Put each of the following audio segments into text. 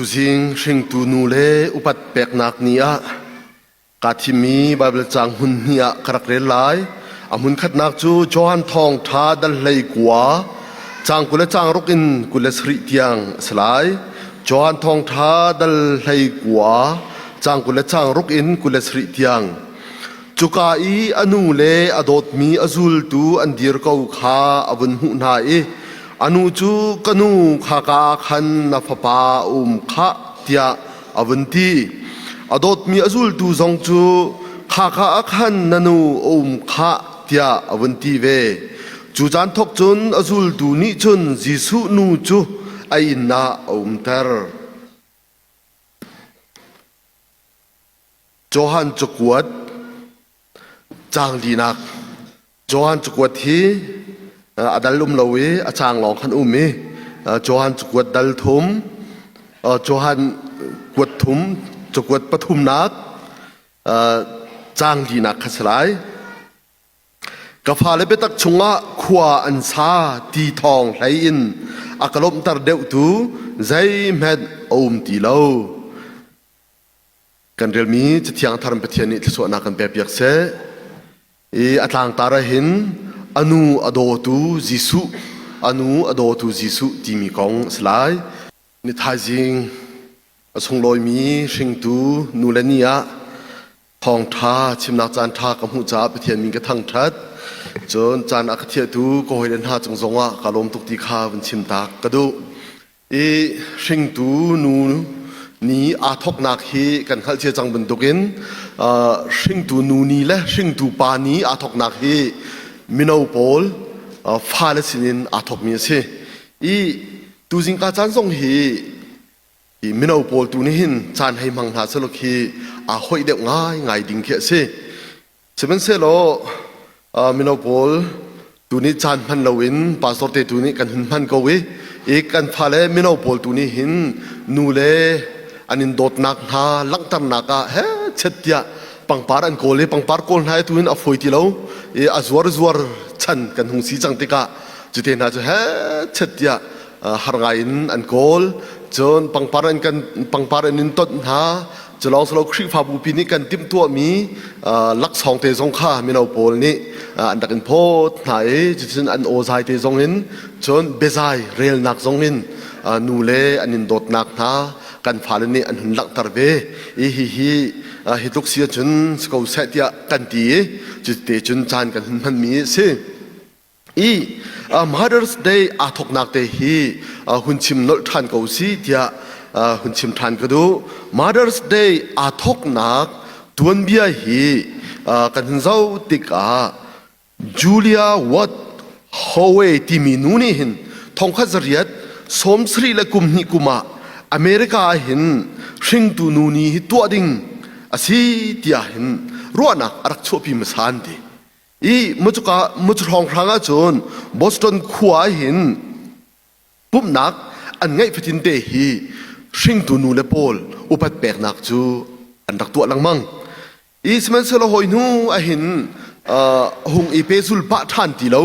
Tuzing hringtu nu le upat peknak ni ah kaa thimmi Baibal caang hmun hnih ah ka rak rel lai. A hmun khatnak cu Johan Thawngṭha dal 19 caang 20 le caang ruk in 27 tiang a si lai. Johan Thawngṭha dal 19 caang 20 le caang ruk in 27 tiang. Cuka i a nu le a dawtmi a zultu an dir ko kha a vun hmuh hna i A nu cu ka nu khaka ah khan na fapa a um khah tiah a vun ti. A dawtmi a zultu zong cu khaka ah khan na nu a um khah tiah a vun ti ve. Cu caan thawk cun a zultu nih cun Jesuh nu cu a inn ah a umter. Johan cakuat caang linak Johan cakuat hi a dal um lo i a caang lawng khan um i Johan cakuat dal thum Johan kuat thum cakuat pathumnak caang linak kha si lai. Ka fale biatak chungah khua an sa ti thawng hlei in a ka lawmhter deuhtu zeihmanh a um ti lo. Kan relmi Cathiang Thar Pathian nih thluachuahnak kan pekpiak seh. I a tlangtar ah hin a nu a dawtu Jesuh, a nu a dawtu Jesuh timi kong a si lai. Ni thaizing a sunglawimi hringtu nu le ni ah thawngṭha chimnak caan ṭha ka hmuh caah Pathian min ka thangṭhat. Cun caan a ka thiahtu ka hawile hna cung zongah ka lawm tuk ti kha vun chim tak ka duh. I hringtu nu ni aa thawknak hi kan hngalh cia cang bantukin hringtu nu ni le hringtu pa ni aa thawknak hi mino pawl fale sinin aa thawkmi a si. I tuzing ka caan zong hi hi mino pawl tu nih hin caan hei hmang hna selaw khi aa hoih deuh ngaingai ding khi a si. Sihmanhsehlaw mino pawl tu nih caan hman loin pastor te tu nih kan hun hman ko i i kan fale mino pawl tu nih hin nu le an in dawtnak hna langhternak ah he chet tiah pangpar an kawl i pangpar kawl hna tu hin a fawi ti lo i a zuar zuar chan kan hung si cang tikah cute hna cu he chet tiah har ngai in an kawl cun pangpar an kan pangpar an in tonh hna Culawng silo Khrihfabu pi nih kan timhtuahmi laksawng te zong kha mino pawl nih an rak in phawt hna i cuticun an awzai te zong in cun biazai relnak zong in nu le an in dawtnak hna kan fale nih an hun langhter ve i hihi hi tluk si ahcun si ko seh tiah kan ti i cuti cun caan kan hun hmanmi a si. I Mother's Day aa thawknak te hi hun chim nolh ṭhan ko si tiah hun chim ṭhan ka duh. Mother's Day aa thawknak tuanbia hi kan hun zoh tikah Julia Watt Howe timi nu nih hin thongkhat zariat sawmsarih le kum hnih kum ah America ah hin hringtu nu ni hi tuah ding a si tiah hin ruahnak a rak chuahpi hmasa an ti. I mucuka mucu hrawnghrang ahcun Boston khua hin pumhnak an ngeih fatin te hi hringtu nu le pawl upat peknak cu an rak tuah lengmang. I sihmanhsehlaw hawi hnu ahin hung i pehzul pah ṭhan ti lo.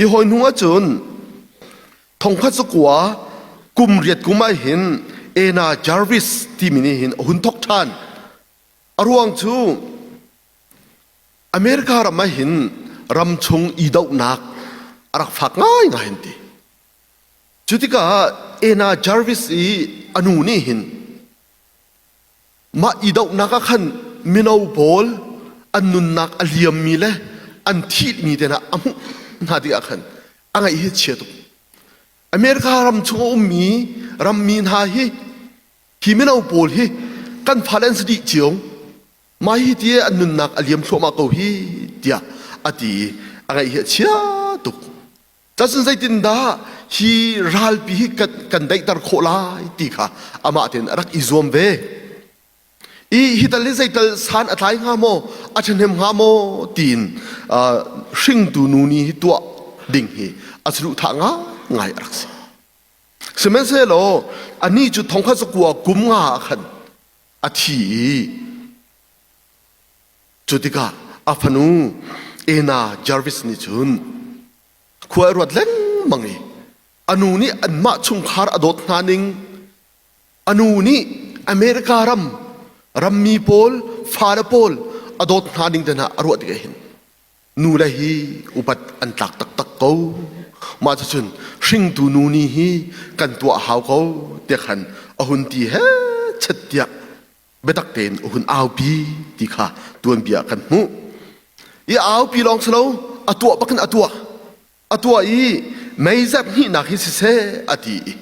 I hawi hnu ahcun thongkhat zakua kum riat kum ahhin Ena Jarvis timi nih hin a hun thok ṭhan. A ruang cu America ram ah hin ramchung i dohnak a rak fak ngaingai an ti. Cu tikah Anna Jarvis i a nu nih hin mah i dohnak ah khan mino pawl an nunnak a liammi le an thihmi te hna a hmuh hna tikah khan a ngaih hi chia tuk. America ram chung a ummi rammi hna hi hi mino pawl hi kan fale an si dih cio. Mah hi ti an nunnak a liam thluahmah ko hi tiah a ti i a ngaih hi a chia tuk. Cun zeitindah hi ralpi hi kan daihter khawh lai ti kha amah tein a rak i zuam ve. I hi tal hi zeital san a tlai hnga maw, a ṭhahnem hnga maw tiin hringtu nu nih hi tuah ding hi a saduhthah ngaingai a rak si. Sihmanhsehlaw anih cu thongkhat zakua kum nga ah khan a thi i cu tikah a fanu Ena Jarvis nih cun khua a ruat lengmang i a nu nih anmah chungkhar a dawt hna ning A nu nih America ram rammi pawl fale pawl a dawt hna ding te hna a ruah tikah hin nu le hi upat an tlak taktak ko. Mah cucun hringtu nu ni hi kan tuah hau ko tiah khan a hun ti he chet tiah biatak tein a hun aupi ti kha tuanbia kan hmuh. I aupi lawng si lo a tuah bakin a tuah. A tuah i mei zarh hnihnak hi siseh a ti i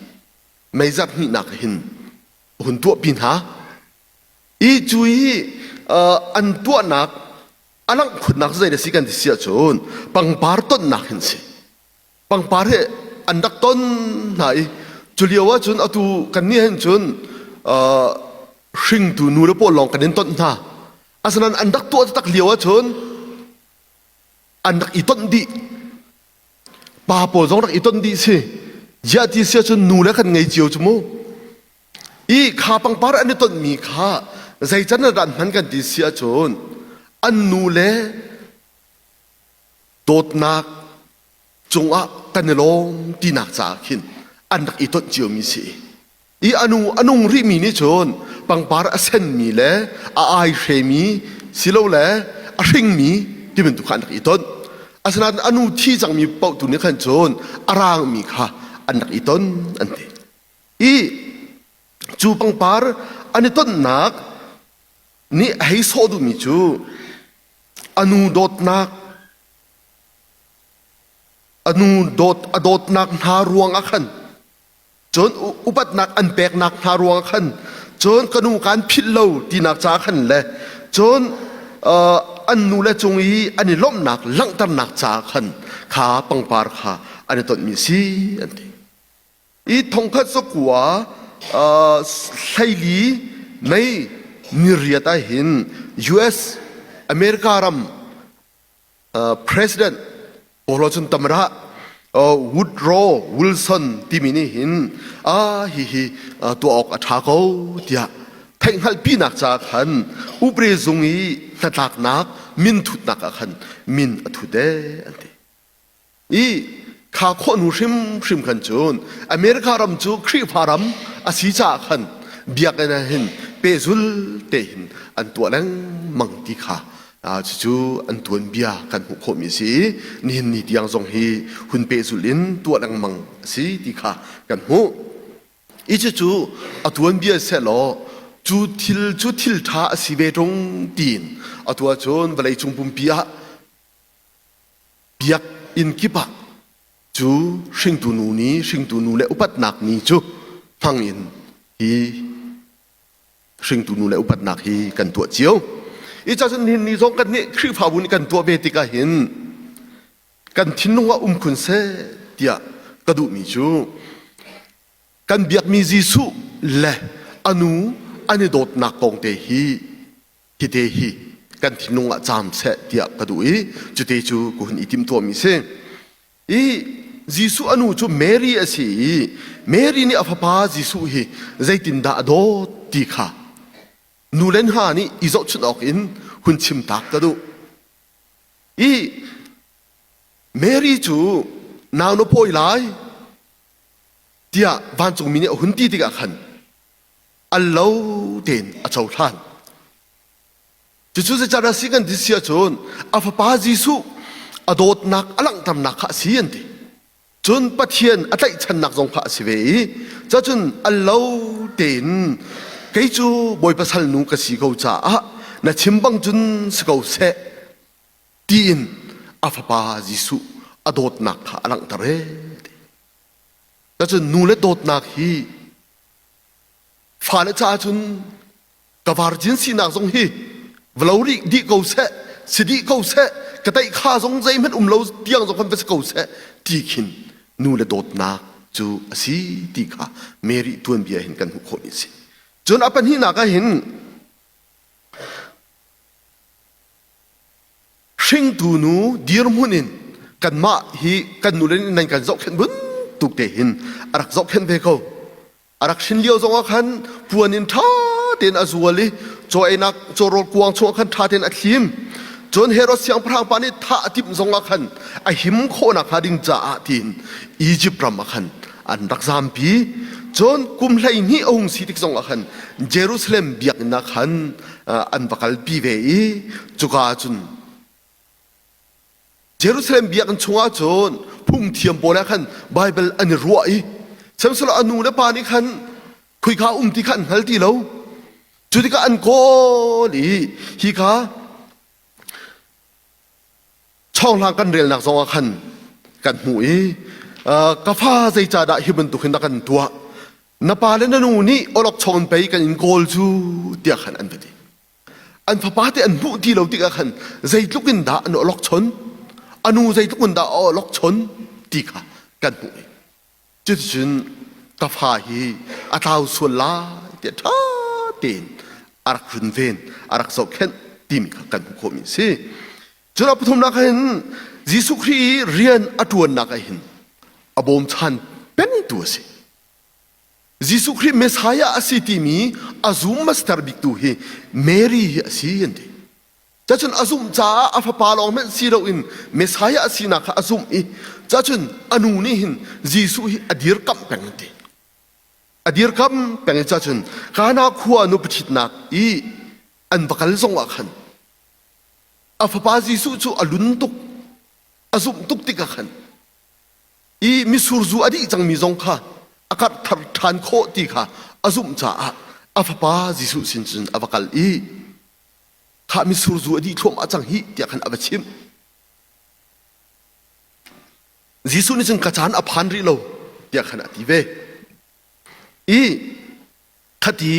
mei zarh hnihnak hin a hun tuahpi hna. I cu i an tuahnak a langh khunnak zei na si kan ti si ahcun pangpar tonnak hin si. Pangpar hi an rak ton hna i cu lio ahcun atu kan nih hin cun hringtu nu le pawl lawng kan in tonh hna. Asinain an rak tuah taktak lio ahcun an rak i tonh dih. Pa pawl zong rak i tonh dih si. Ziah ti si ahcun nu le kan ngei cio cu mu. I kha pangpar an i tonhmi kha zei can ah dah an hman kan ti si ahcun an nu le dawtnak cungah kan i lawm tinak caah khin an rak i tonh ciomi si. I a nu a nung rihmi nih cun pangpar a senmi le a aihremi silole a hringmi ti bantuk kha an rak i tonh. Asinain a nu thi cangmi paoh tu nih khan cun a raangmi kha an rak i ton an ti. I cu pangpar an i tonnak nih a hei sawh duhmi cu a nu dawtnak a nu dawt a dawtnak hna ruang ah khan cun upatnak an peknak hna ruang ah khan cun ka nu kaan philh lo tinak ca khan le cun an nu le cung i an i lawmhnak langhternak ca khan kha pangpar kha an i tonhmi si an ti. I thongkhat zakua 14 May niriat ah hin US America ram President Paul cun tamrah Woodrow Wilson timi nih hin a hihi tuah awk a ṭha ko tiah theihhngalhpinak caah khan upre zung i hnatlaknak min thutnak ah khan min a thut ee an ti. I kha khawhnu hrimhrim khan cun America ram cu Khrihfa ram a si caah khan biakinn ah hin pehzul te hin an tuah lengmang ti kha cucu an tuanbia kan hmuh khawhmi a si i nihin ni tiang zong hi hun pehzul in tuah lengmang a si ti kha kan hmuh. I cucu a tuanbia sehlaw cu thil cu thil ṭha a si ve ṭung tiin atu ahcun vawleicung pumpi ah biakinn kip ah cu hringtu nu ni hringtu nu le upatnak ni cu hmang in hi hringtu nu le upatnak hi kan tuah cio. I cun nihin ni zong kan nih Khrihfabu nih kan tuah ve tikah hin kan thinlung ah um khun seh tiah ka duhmi cu kan biakmi Jesuh le a nu an i dawtnak kong te hi hite hi kan thinlung ah caam seh tiah ka duh i cute cu ka hun i timhtuahmi si. I Jesuh a nu cu Mary a si i Mary nih a fapa Jesuh hi zeitindah a dawt ti kha nu le hna nih i zohchunh awk in hun chim tak ka duh. I Mary cu nau na pawi lai tiah vancungmi nih a hun ti tikah khan al lo tein a cohlan. Cucu zeicahdah si kan ti si ahcun a fapa Jesuh a dawtnak a langhternak kha a si an ti. Cun Pathian a tlaihchannak zong kha a si ve i cacun al lo tein kei cu Bawipa salnu ka si ko caah na chim bang cun si ko seh tiin a fapa Jesuh a dawtnak kha a langhter ee. Cacun nu le dawtnak hi fale caah cun ka virgin sinak zong hi valo rih dih ko seh si dih ko seh ka teih kha zong zeihmanh um lo tiang zong kan va si ko seh ti khin nu le dawtnak cu a si ti kha Mary tuanbia hin kan hmuh khawhmi a si. Cun a pahnihnak ah hin hringtu nu dirhmun in kanmah hi kan nu le nan kan zohkhenh bantuk te hin a rak zohkhenh ve ko. A rak hrin lio zongah khan puan in ṭha tein a zual i caw einak cawrawl kuang chungah khan ṭha tein a thlim. Cun Herod siangpahrang pa nih thah a timh zongah khan a him khawh nakhnga ding caah tiin Izipt ram ah khan an rak zampi. Cun kum 12 a hung si tik zong ah khan Jerusalem biakinn ah khan an va kalpi ve i cuka ah cun Jerusalem biakinn chungah cun phungthiam pawl ah khan Baibal an i ruah i sihmanhsehlaw a nu le pa nih khan khuika um ti kha an hngal ti lo. Cu tikah an kawl i hika Chawnghlang kan relnak zongah khan kan hmuh i ka fa zeicahdah hi bantuk hin na kan tuah na pa le na nu nih awlokchong in pei kan in kawl cu tiah khan an va ti an fapa te an hmuh ti lo tikah khan zeitluk in dah an awlokchon a nu zeitluk in dah a awlokchon ti kha kan hmuh i cuticun ka fa hi a tlau sual lai tiah ṭha tein a rak runven a rak zohkhenh timi kha kan hmuh khawhmi a si. Cun a pathumnak ah hin Jesuh Khrih i rian a ṭuannak ah hin a bawmchan pengtu a si. Jesuh Khrih Messiah a si timi a zum master biktu hi Mary hi a si an ti. Cacun a zumh caah a fapa lawng hmanh si loin Messiah a sinak kha a zumh i cacun a nu nih hin Jesuh hi a dirkamh peng an ti. A dirkamh peng i cacun Kana khua nupiṭhitnak i an va kal zong ah khan a fapa Jesuh cu a lun tuk, a zumh tuk tikah khan i mitsur zu a dih cangmi zong kha a karh thar ṭhan khawh ti kha a zumh caah a fapa Jesuh sin cun a va kal i Khah mitsur zu a dih thluahmah cang hih tiah khan a va chimh. Jesuh nih cun ka caan a phan rih lo tiah khan a ti ve. I khati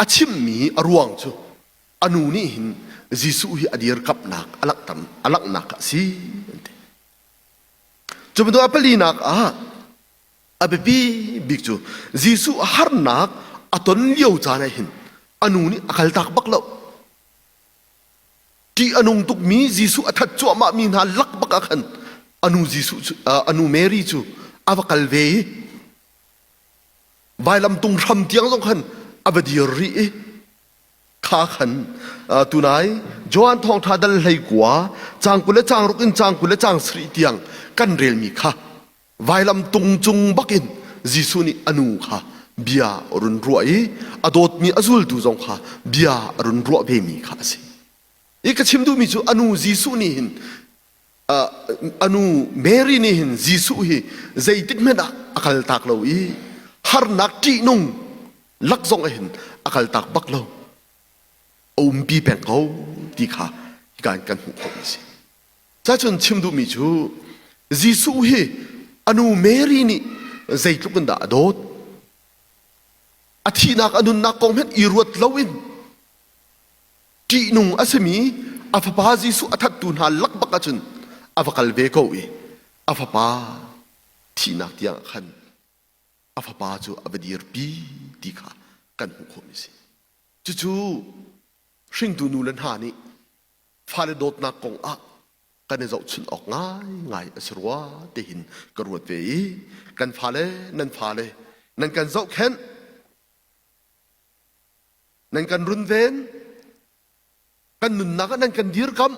a chimmi a ruang cu a nu nih hin Jesuh hi a dirkamhnak a langhter a langhnak a si an ti. Cu bantuk a palinak ah a biapi bik cu Jesuh harnak a ton lio caan ah hin a nu nih a kaltak bak lo. Ṭih a nung tukmi Jesuh a that cuahmahmi hna lak bak ah khan a nu Jesuh cu a nu Mary cu a va kal ve i vailamtung hram tiang zong khan a va dir rih i kha khan tunai Johan thawngṭha dal 19 caang 20 le caang ruk in caang 20 le caang sarih tiang kan relmi kha Vailam tung cung bakin Jesuh nih a nu kha bia a run ruah i a dawtmi a zultu zong kha bia a run ruah vemi kha a si. I ka chim duhmi cu a nu Jesuh nih hin a nu Mary nih hin Jesuh hi zeitik hmanh ah a kaltak lo i harnak ṭihnung lak zong ah hin a kaltak bak lo. A umpi peng ko ti kha hika in kan hmuh khawhmi a si. Cacun chim duhmi cu Jesuh hi a nu Mary nih zeitluk in dah a dawt. A thihnak a nunnak kong hmanh i ruat loin ṭihnung a simi a fapa Jesuh a thattu hna lak bak ahcun a va kal ve ko i a fapa thihnak tiang ah khan a fapa cu a va dirpi ti kha kan hmuh khawhmi a si. Cucu hringtu nu le hna nih fale dawtnak kong ah kan i zohchunh awk ngaingai a si rua tihin ka ruat ve i kan fale nan fale nan kan zohkhenh nan kan runven kan nunnak ah nan kan dirkamh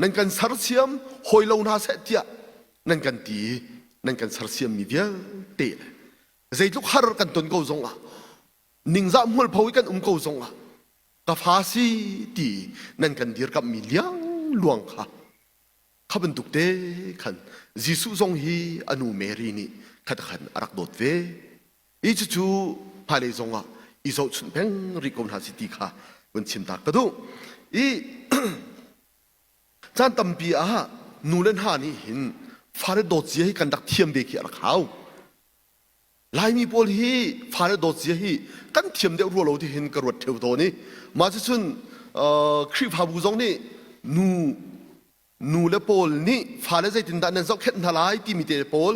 nan kan sersiam hawi lo hna seh tiah nan kan ti nan kan sersiammi vialte le zeitluk har kan ton ko zong ah ningzah hmualpho i kan um ko zong ah ka fa si ti nan kan dirkamhmi liangluang kha kha bantuk te khan Jesuh zong hi a nu Mary nih khat khan a rak dawt ve i cucu hmailei zongah i zohchunh peng rih ko hna si ti kha vun chim ta ka duh i caan tampi ah nu le hna nih hin fale dawt zia hi kan rak thiam ve khi a rak hau Laimi pawl hi fale dawt zia hi kan thiam deuh rua lo ti hin ka ruat ṭheo tawn i mah cucun Khrihfabu zong nih nu nu le pawl nih fale zeitindah nan zohkhenh hna lai timi te pawl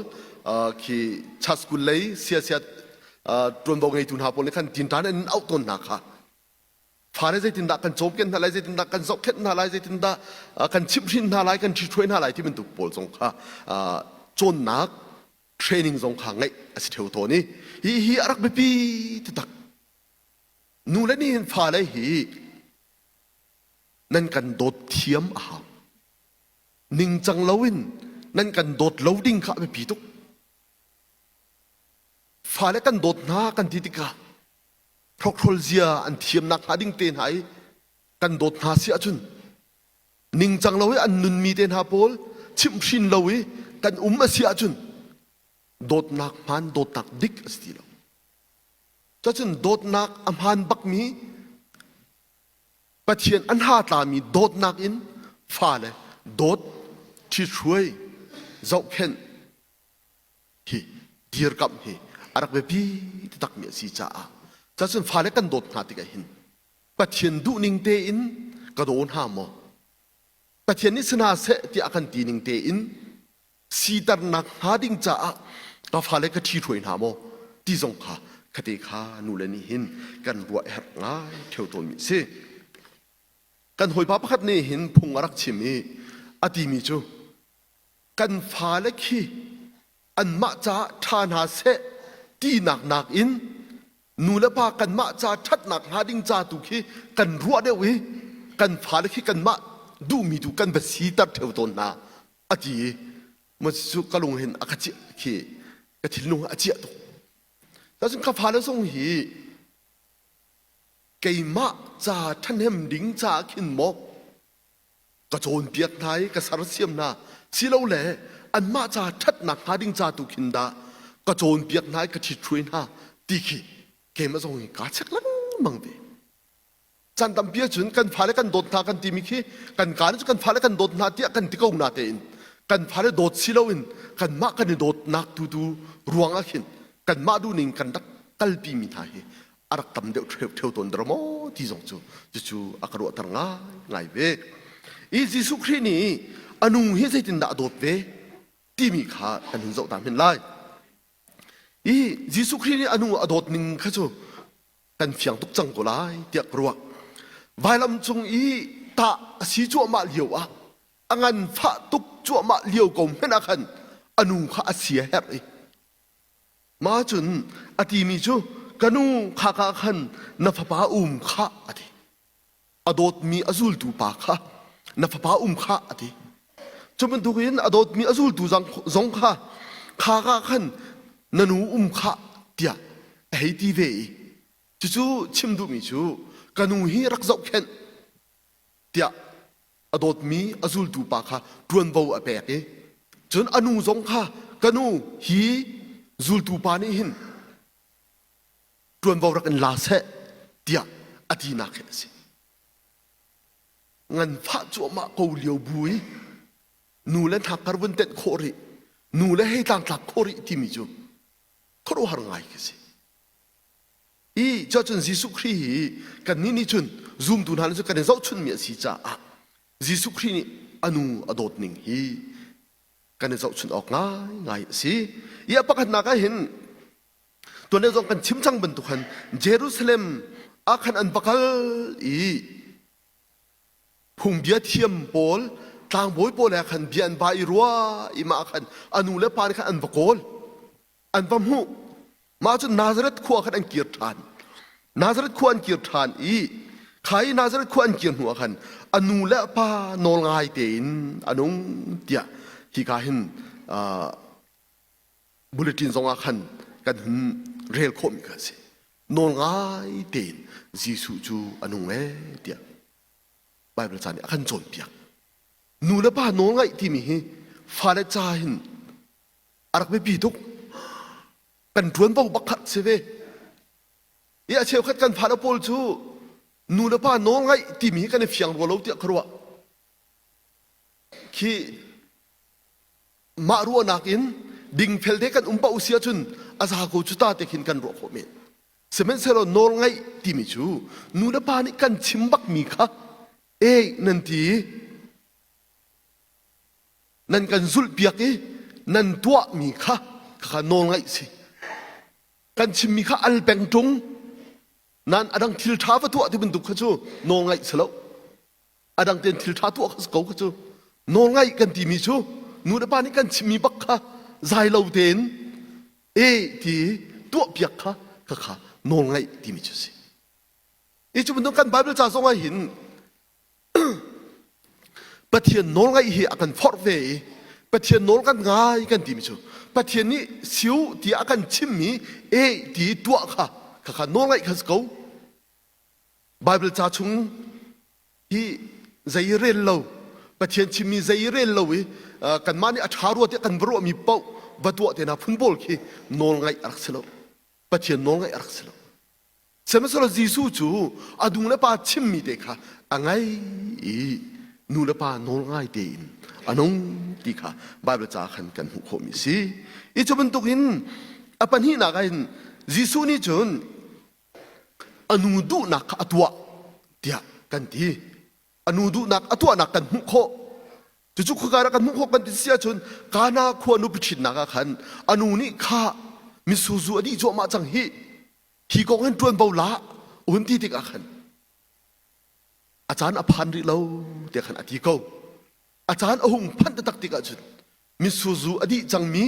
khi church school lei siasia ṭuanvo ngeitu hna pawl nih khan tinṭan an auh tawn hna kha fale zeitindah kan cawmken hna lai zeitindah kan zohkhenh hna lai zeitindah kan chimhhrin hna lai kan ṭhithruai hna lai ti bantuk pawl zong kha cawnnak training zong kha ngeih a si ṭheo tawn i hi hi a rak biapi taktak. Nu le nih hin fale hi nan kan dawt thiam a hau. Ningcang loin nan kan dawt lo ding kha a biapi tuk. Fale kan dawt hna kan ti tikah hrokhrol zia an thiamnak hnga ding te hna i kan dawt hna si ahcun ningcang lo i an nunmi te hna pawl chimhhrin lo i kan um a si ahcun dawtnak hmaan dawtnak dik a si ti lo. Cacun dawtnak a hmaan bakmi Pathian an ha tlami dawtnak in fale dawt, ṭhithruai, zohkhenh hi dirkamh hi a rak biapi takmi a si caah cacun fale kan dawt hna tikah hin Pathian duhning tein ka daw hna maw? Pathian nih si hna seh tiah a kan ti ning tein siternak hnga ding caah ka fale ka ṭhithruai hna maw ti zong kha khate kha nule nih hin kan ruah a herh ngai ṭheo tawnmi a si. Kan hawipa pakhat nih hin phung a rak chim i a timi cu kan fale khi anmah caah ṭha hna seh tinak nakin nu le pa kanmah ca ṭhatnak hnga ding ca tu khi kan ruah deuh i kan fale khi kanmah duhmi tu kan va siter ṭheo tawn hna a ti i maw cu ka lung hin a ka ciah khi ka thinlung a ciah tuk. Cun ka fale zong hi keimah ca ṭhahnem ding caah khin maw ka cawnpiak hna i ka sersiam hna silole anmah ca ṭhatnak hnga ding ca tu khin dah ka cawnpiak hna i ka ṭhithruai hna ti khi keimah zong hi kaa check lengmang ve. Caan tampi ahcun kan fale kan dawt hna kan timi khi kan kaa nih cun kan fale kan dawt hna tiah kan ti ko na tein kan fale dawt si loin kanmah kan i dawtnak tu tu ruang ah khin kanmah duhning kan rak kalpi mi hna hi a rak tam deuh ṭheu ṭheu tawn dara maw ti zong cu cucu a ka ruahter ngai ngai ve. I Jesuh Khrih nih a nu hi zeitindah a dawt ve timi kha kan hun zoh ta hmin lai. I Jesuh Khrih nih a nu a dawt ning kha cu kan fiang tuk cang ko lai tiah ka ruah. Vailam cung i tah a si cuahmah lio ah a nganfah tuk cuahmah lio ko hmanh ah khan a nu kha a sia herh i mah cun a timi cu ka nu khaka khan na fapa um khah a ti. A dawtmi a zultu pa kha na fapa um khah a ti. Cu bantukin a dawtmi a zultu zong kha khaka khan na nu um khah tiah a hei ti ve i cucu chim duhmi cu ka nu hi rak zohkhenh tiah a dawtmi a zultu pa kha ṭuanvo a pek i cun a nu zong kha ka nu hi zultu pa nih hin ṭuanvo rak in la seh tiah a tinak hi a si. Nganfah cuahmah ko lio bu i nu le hnakkar vun tenh khawh rih, nu le hei tlangtlak khawh rih timi cu khuaruahhar ngai khi si. I cuahcun Jesuh Khrih hi kannih nih cun zumtu hna nih cun kan i zohchunhmi a si caah Jesuh Khrih nih a nu a dawt ning hi kan i zohchunh awk ngaingai a si. I a pakhatnak ah hin tuan zong kan chim cang bantuk khan Jerusalem ah khan an va kal i phungbia thiam pawl tlangbawi pawl he khan bia an va i rua i mah khan a nu le pa nih khan an va kawl an va hmuh. Mah cu Nazareth khua khan an kir ṭhan. Nazareth khua an kir ṭhan i kha i Nazareth khua an kir hnu ah khan a nu le a pa nawl ngai tein a nung tiah hika hin bulletin zong ah khan kan hun rel khawhmi kha a si. Nawl ngai tein Jesuh cu a nung ee tiah Baibal ca nih a kan cawnpiak. Nu le pa nawl ngaih timi hi fale ca hin a rak biapi tuk. Kan ṭuanvo bakhat si ve. I a cheukhat kan fale pawl cu nu le pa nawl ngaih timi hi kan i fiang rua lo tiah ka ruah. Khi mah ruahnak in dingfel te kan um paoh si ahcun a za ko cu ta te khin kan ruah khawh men. Sihmanhsehlaw nawl ngaih timi cu nu le pa nih kan chim bakmi kha e nan ti nan kan zulhpiak i nan tuahmi kha kha nawl ngaih si. Kan chimmi kha al peng ṭung nan a dang thil ṭha va tuah ti bantuk kha cu nawl ngaih si lo. A dang tein thil ṭha tuah kha si ko kha cu nawl ngaih kan timi cu nu le pa nih kan chimmi bak kha zai lo tein e ti tuahpiak kha kha kha nawl ngaih timi cu si. I cu bantuk kan Bible ca zong ah hin Pathian nawlngaih hi a kan forh ve i. Pathian nawl kan ngai kan timi cu Pathian nih siu tiah a kan chimmi e ti tuah kha khakha nawl ngaih kha si ko. Bible ca chung hi zei rel lo Pathian chimmi zei rel lo i kanmah nih a ṭha rua tiah kan va ruahmi paoh va tuah te hna phun pawl khi nawl ngaih a rak si lo. Pathian nawl ngaih a rak si lo. Sihmanhsehlaw Jesuh cu a nu le pa chimmi te kha a ngai i nu le pa nawl ngai tein a nung ti kha Baibal ca khan kan hmuh khawhmi a si. I cu bantukin a pahnihnak ah hin Jesuh nih cun a nu duhnak kha a tuah tiah kan ti. A nu duhnak a tuahnak kan hmuh khawh. Cucu khuaka ah kan hmuh khawh kan ti si ahcun Kana khua nupi ṭhitnak ah khan a nu nih kha mitsur zu a dih cuahmah cang hih hi kong hin ṭuanvo la hun ti tikah khan a caan a phan rih lo tiah khan a ti ko. A caan a hung phanh taktak tikah cun mitsur zu a dih cangmi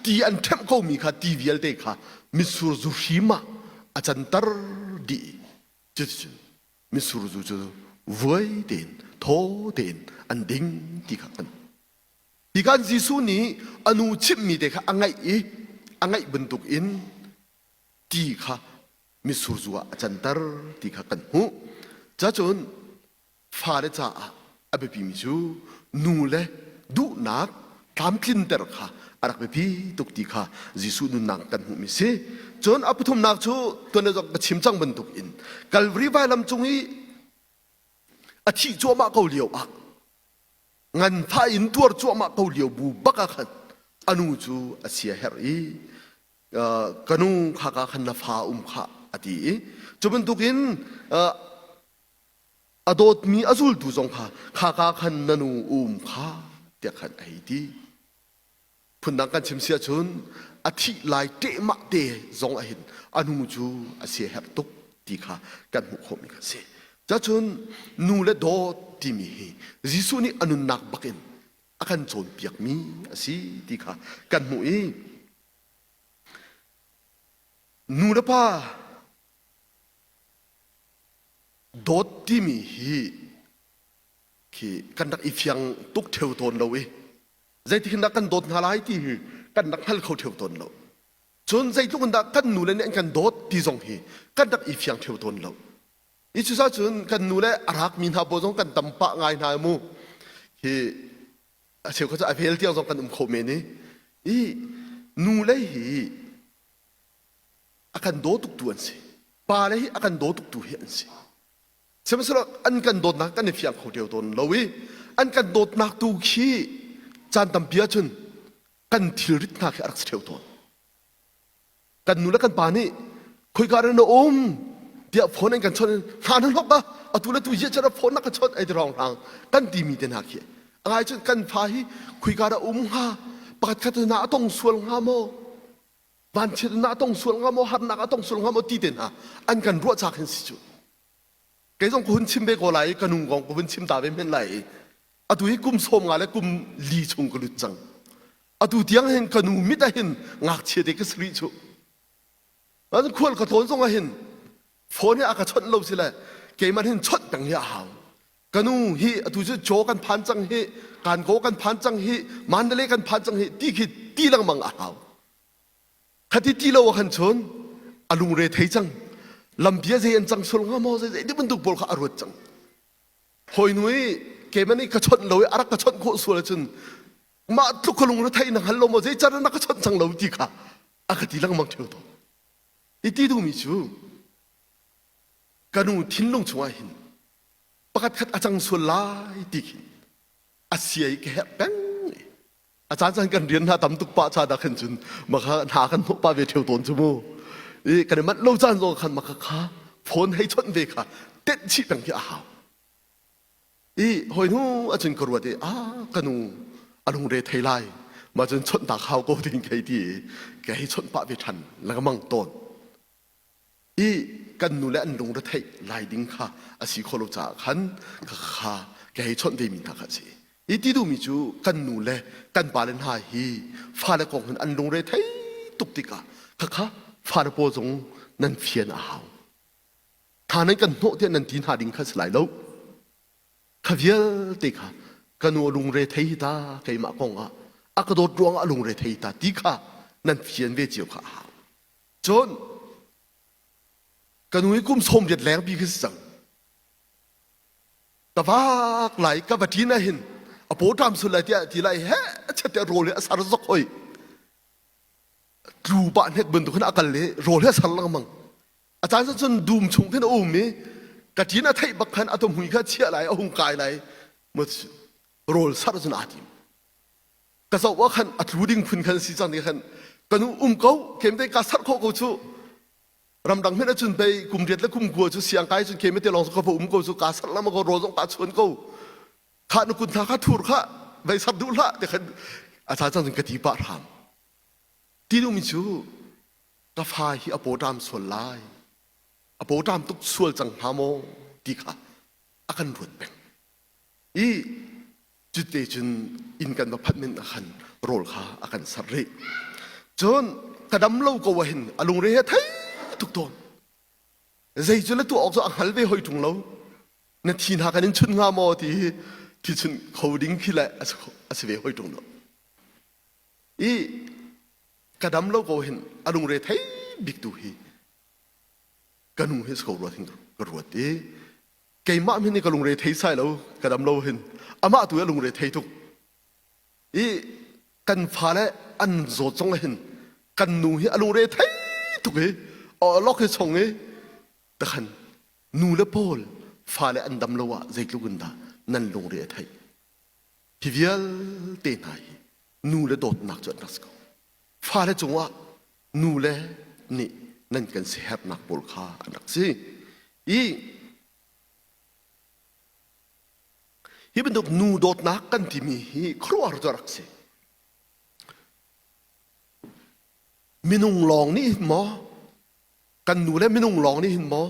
ti an ṭhemh komi kha ti vialte kha mitsur zu hrim ah a canter dih. Cuticun mitsur zu cu vuai tein thaw tein an ding ti kha kan Hi kan Jesuh nih a nu chimhmi te kha a ngaih i a ngaih bantuk in ti kha mitsur zu ah a canter ti kha kan hmuh. Cacun fale caah a biapimi cu nu le duhnak tlamtlinter kha a rak biapi tuk ti kha Jesuh nunnak kan hmuhmi si. Cun a pathumnak cu tuan zong ka chim cang bantuk in Calvary vailam cung i a thih cuahmah ko lio ah nganfah in tuar cuahmah ko lio bu bak ah khan a nu cu a sia herh i ka nu khaka khan na fa um khah a ti i cu bantukin a dawtmi a zultu zong kha khaka khan na nu um kha tiah khan a hei ti. Phundang kan chim si ahcun a thih lai ṭehmah te zong ah hin a nu cu a siaherh tuk ti kha kan hmuh khawhmi kha a si. Cacun nu le dawt timi hi Jesuh nih a nunnak bakin a kan cawnpiakmi a si ti kha kan hmuh i nu le pa dawt timi hi khi kan rak i fiang tuk ṭheo tawn lo i zeitik in dah kan dawt hna lai ti hi kan rak hngal kho ṭheo tawn lo. Cun zeitluk in dah kan nule nih an kan dawt ti zong hi kan rak i fiang ṭheo tawn lo. I cucaah kan nu le a rakmi hna pawl zong kan tam pah ngai hna mu. Hi a cheukhat cu a vel tiang zong kan um kho men i i nu le hi a kan daw tuktu an si. Pa le hi a kan daw tuktu hi an si. Sihmanhsehlaw an kan dawtnak kan i fiang kho ṭheo tawn lo i an kan dawtnak tu khi caan tampi ahcun kan thilrit hna khi a rak si ṭheo tawn. Kan nu le kan pa nih khoika ah na um tiah phone an kan chawnh hna na hlok ah atu le tu ziah cer phone na ka chawnh ai ti rong hrang kan timi te hna khi a ngai cun kan fa hi khoika dah um hnga pakhat khat na a tong sual hnga maw vanchiat na a tong sual hnga maw harnak a tong sual hnga maw ti te hna an kan ruah chak hin si cu kei zong ka hun chim ve ko lai i ka nu kong ka hun chim ta ve men lai i atu hi kum sawm nga le kum li chung ka lut cang atu tiang hin ka nu mit ah hin ngakchia te ka si rih cu an khual ka tlawn zong ah hin phone hi a ka chawnh lo si le keimah hin chawnh peng hi a hau ka nu hi atu cu jaw kan phan cang hi kan go kan phan cang hi Mandalay kan phan cang hi ti khi ti lengmang a hau khati ti lo ah khan cun a lungre thei cang lampi a zei an cang sul hnga maw zei zei ti bantuk pawl kha a ruat cang hawi nu i keimah nih ka chawnh lo i a rak ka chawnh khawh sual ahcun mah tluk ka lungre thei na hngal lo maw zei can na ka chawnh cang lo ti kha a ka ti lengmang ṭheo tawn i ti duhmi cu ka nu thinlung chungah hin pakhat khat a cang sual lai ti khin a sia i ka herh peng a caan caan kan rian hna tam tuk pah ca dah khan cun maka hna kan hnawh pah ve ṭheo tawn cu mu i kan i manh lo caan zong khan maka kha phone hei chawnh ve kha tenh chih peng khi a hau i hawi hnu ahcun ka ruat i a ka nu a lungre thei lai mah cun chawnh ta hau ko ding kei ti i ka hei chawnh pah ve ṭhan lengmang tawn i kan nu le an lungre theih lai ding kha a si kho lo caah khan kha kha ka hei chawnh ve mi hna kha a si i ti duhmi cu kan nu le kan pale hna hi fale kong hin an lungre thei tuk tikah khakha fale pawl zong nan fian a hau Tha nan kan hnawh tiah nan ti hna ding kha si lai lo. Kha vialte kha ka nu a lungre thei hi ta keimah kong ah. A ka dawt ruangah a lungre thei ta ti kha nan fian ve cio kha a hau. Cun ka nu hi kum 80 leng pi khi si cang. Ka vak lai ka va ṭin ah hin a paw ṭam sul lai tiah ti lai he chet te rawl hi a sar zok hoi. Tlu pah hnek bantuk hin a kal i rawl hi a sar lengmang. A caan cun dum chung khin a um i ka ṭin a theih bak khan a tuhmui kha chiah lai a hung kai lai rawl sar cun aa tim. Ka zoh ah khan a tlu ding phun khan si cang ti khan ka nu um ko kem te ka sarh khawh ko cu ramdang hmanh ahcun pei kum riat le kum kua cu siang kai cun kem te lawng cu ka va um ko cu ka sarh lama ko rawl zong ka chuan ko kha na kut hna kha thur kha vei sar duh hlah ti khan a ca cang cun ka ti pah hram ti duhmi cu ka fa hi a pawṭam sual lai a pawṭam tuk sual cang hnga maw ti kha a kan ruat peng i cute cun inn kan va phanh min ah khan rawl kha a kan serh rih cun ka dam lo ko ah hin a lungre he thei tuk tawn zei cu le tuah awk cu a hngal ve hoi ṭung lo na thi hna kan in chun hnga maw ti hi thi chun kho ding khi le a si ve hoi ṭung lo i ka dam lo ko hin a lungre thei bik tu hi ka nu hi si ko ruat hin ka ruat i keimah hin ka lungre thei sai lo ka dam lo hin amah tu a lungre thei tuk i kan fale an zawt zong hin kan nu hi a lungre thei tuk i lok hi chong i takhan nu le pawl fale an dam lo ah zeitluk in dah nan lungre a theih hi vialte hna hi nu le dawtnak cu an rak si ko fale cungah nu le nih nan kan siaherhnak pawl kha an rak si i hi bantuk nu dawtnak kan timi hi khuaruahhar cu a rak si minung lawng nih hin maw kan nu le minung lawng nih hin maw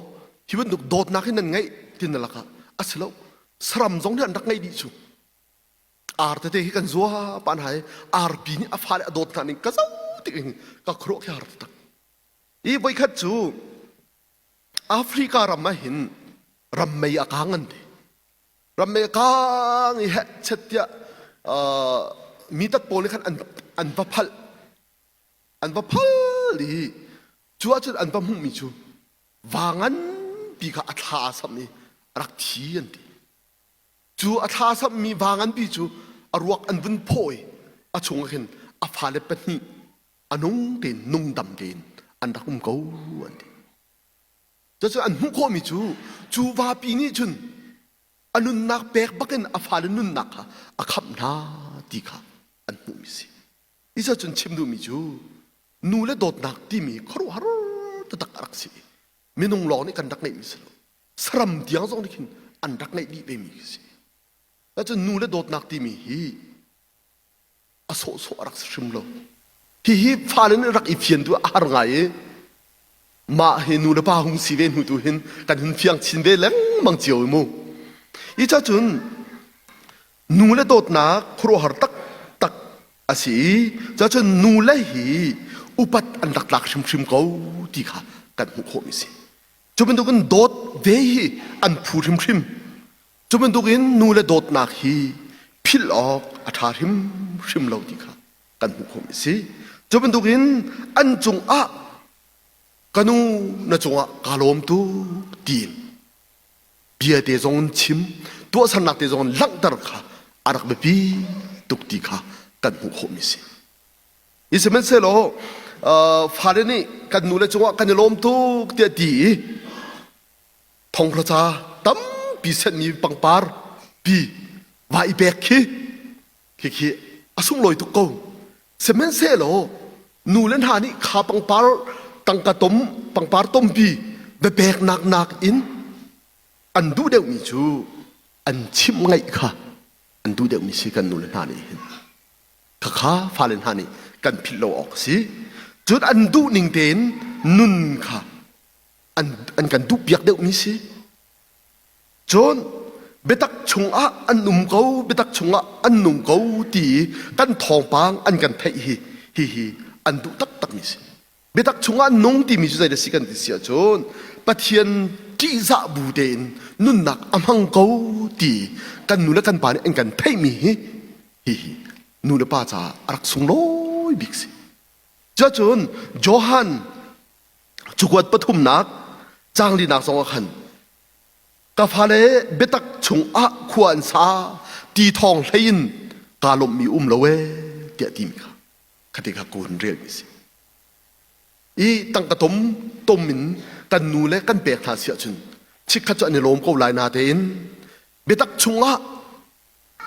hi bantuk dawtnak hi nan ngeih ti na lakah a si lo saram zong nih an rak ngeih dih cu Ar tete hi kan zua pan hai arpi nih a fale a dawt hna ning ka zo tik in ka khuaruah khi har taktak. I voikhat cu Africa ram ah hin ram mei a kaang an ti. Ram mei a kaang i heh chet tiah mi tat pawl nih khan an an va phalh. An va phal i cu ahcun an va hmuhmi cu va nganpi kha a thla aa samh i a rak thi an ti. Cu a thla samhmi va nganpi cu a ruak an vun phaw i a chungah khin a fale pahnih a nung tein nungdam tein an rak um ko an ti. Cucu an hmuh khawhmi cu cu vapi nih cun a nunnak pek bakin a fale nunnak kha a khamh hna ti kha an hmuhmi si. Isa cun chim duhmi cu nu le dawtnak timi khuaruahhar taktak a rak si i minung lawng nih kan rak ngeihmi si lo. Saram tiang zong nih khin an rak ngeih dih vemi khi si. Cun nu le dawtnak timi hi a sawhsawh a rak si hrim lo. Hihi fale nih rak i fian tu a har ngai i mah hi nu le pa hung si ve hnu tu hin kan hun fiang chin ve lengmang cio i mu. I ca cun nu le dawtnak khuaruahhar taktak a si i cacun nu le hi upat an rak tlak hrimhrim ko ti kha kan hmuh khawhmi si. Cu bantukin dawt ve hi an phu hrimhrim. Cu bantukin nu le dawtnak hi philh awk a ṭha hrimhrim lo ti kha kan hmuh khawhmi a si. Cu bantukin an cungah ka nu na cungah kaa lawm tuk tiin bia te zong in chim tuahsernak te zong in langhter kha a rak biapi tuk ti kha kan hmuh khawhmi a si. I sihmanhsehlaw fale nih kan nule cungah kan i lawm tuk tiah ti i thonghra ca tampi senhmi pangpar pi va i pek khi khi a sunglawi tuk ko. Sihmanhsehlaw nu le hna nih kha pangpar tangka tom pangpar tompi biapeknak nakin an duh deuhmi cu an chimh ngaih kha an duh deuhmi si kan nu le hna nih hin. Khakha fale hna nih kan philh lo awk a si. Cun an duh ning tein nun kha an, an kan duhpiak deuhmi si. Cun biatak chungah an um ko, biatak chungah an nung ko ti i kan thawngpang an kan theih hi hihi an duh taktakmi si. Biatak chungah an nung timi cu zeidah si kan ti si ahcun Pathian ṭihzah bu tein nunnak a hmang ko ti kan nu le kan pa nih an kan theihmi hi hihi. Nu le pa caah a rak sunglawi bik si. Cuacun Johan cakuat pathumnak caang linak zong ah khan ka fale biatak chungah khua an sa ti thawng hlei in kaa lawmhmi um lo ee tiah timi kha khati kha kun relmi si. I tangka tom tom in kan nu le kan pek hna si ahcun chikkhat cu an i lawm ko lai na tein biatak chungah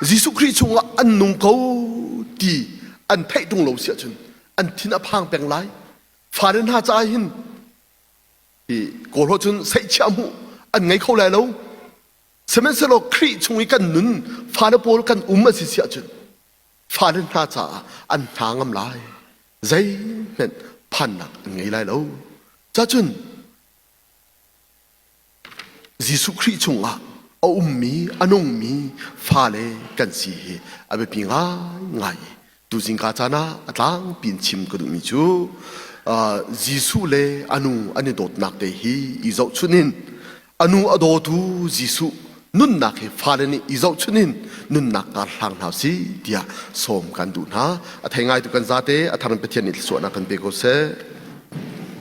Jesuh Khrih chungah an nung ko ti an theih tung lo si ahcun an thin a phang peng lai. Fale hna caah hin i Kawl holh cun seihchiah hmuh an ngei kho lai lo. Sihmanhsehlaw Khrih chung i kan nun fale pawl kan um a si si ahcun fale hna caah an hna ngam lai. Zeihmanh phannak an ngei lai lo. Cacun Jesuh Khrih chungah a ummi, a nungmi fale kan si hi a biapi ngaingai i tuzingka caan ah a tlangpi in chim ka duhmi cu Jesuh le a nu an i dawtnak te hi i zohchunh in a nu a dawtu Jesuh nunnak hi fale nih i zohchunh in nunnak kar hlang hna si tiah sawm kan duh hna. A thei ngaitu kan zate a thar in Pathian nih thluachuahnak kan pe ko seh.